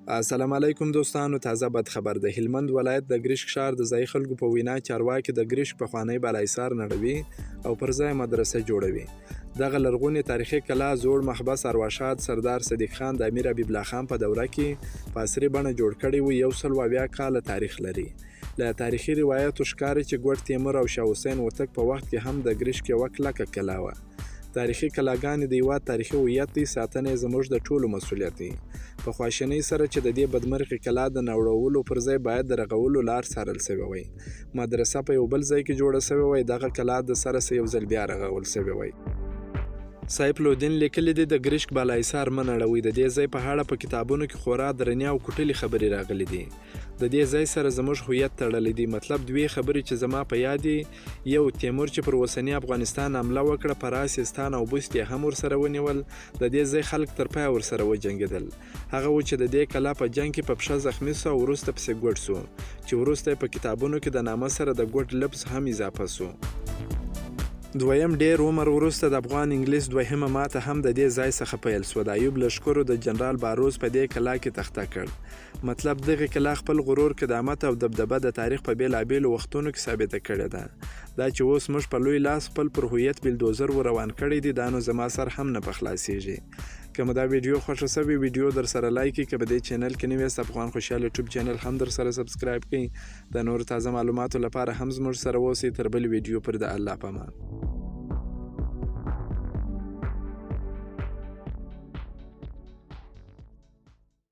السلام علیکم دوستانو، تازه بد خبر. د هلمند ولایت د ګرشک ښار د ځایي خلکو په وینا، چارواکي د ګرشک پخوانی بالاحصار نړوي او پر ځای مدرسه جوړوي. دغه لرغونې تاریخي کلا، زوړ محبس، ارواښاد سردار صدیق خان د امیر حبیب الله خان په دوره کې په عصري بڼه جوړ کړی و، 170 کاله تاریخ لري. له تاریخي روایتو ښکاري چې ګوډ تیمور او شاه حسین هوتک په وخت کې هم د ګرشک یوه کلکه کلا وه. تاریخي کلاګانې د هیواد تاریخي هویت دی، ساتنه یې زموږ د ټولو مسولیت دی. په خواشینۍ سره چې د دې بدمرغې کلا د نړولو پر ځای باید د رغولو لار څارل شوې وای، مدرسه په یو بل ځای کې جوړه شوې وای، دغه کلا د سره څه یو ځل بیا رغول شوې وای. سیف الدین لیکلي دي: د ګرشک بالاحصار مه نړوئ. د دې ځای په اړه په کتابونو کې خورا درنې او کوټلې خبرې راغلي دي. د دې ځای سره زموږ هویت تړلی دی. مطلب دوې خبرې چې زما په یاد دي: یو، تیمور چې پر اوسني افغانستان حمله وکړه، فراه، سیستان او بست یې هم ورسره ونیول. د دې ځای خلک تر پایه ورسره وجنګېدل. هغه و چې د دې کلا په جنګ کې په پښه زخمي شو او وروسته پسې ګوډ شو، چې وروسته یې په کتابونو کې د نامه سره د ګوډ لفظ هم اضافه شو. دویم، ډېر عمر وروسته د افغان انګلیس دوهمه ماته هم د دې ځای څخه پیل شوه. د ایوب لښکرو د جنرال باروز په دې کلا کې تخته کړ. مطلب دغې کلا خپل غرور، قدامت او دبدبه د تاریخ په بېلابېلو وختونو کې ثابته کړې ده. دا چې اوس موږ په لوی لاس خپل پر هویت بلدوزر ور روان کړی دی، دا نو زما سر هم نه په خلاصېږي. که مو دا ویډیو خوښه شوې، ویډیو در سره لایک کړئ. که په دې چینل کې نوي یاست، افغان خوشحال یوټیوب چینل هم در سره subscribe کړئ. د نورو تازه معلوماتو لپاره هم زموږ سره اوسئ. تر بلې ویډیو پورې د الله په امان.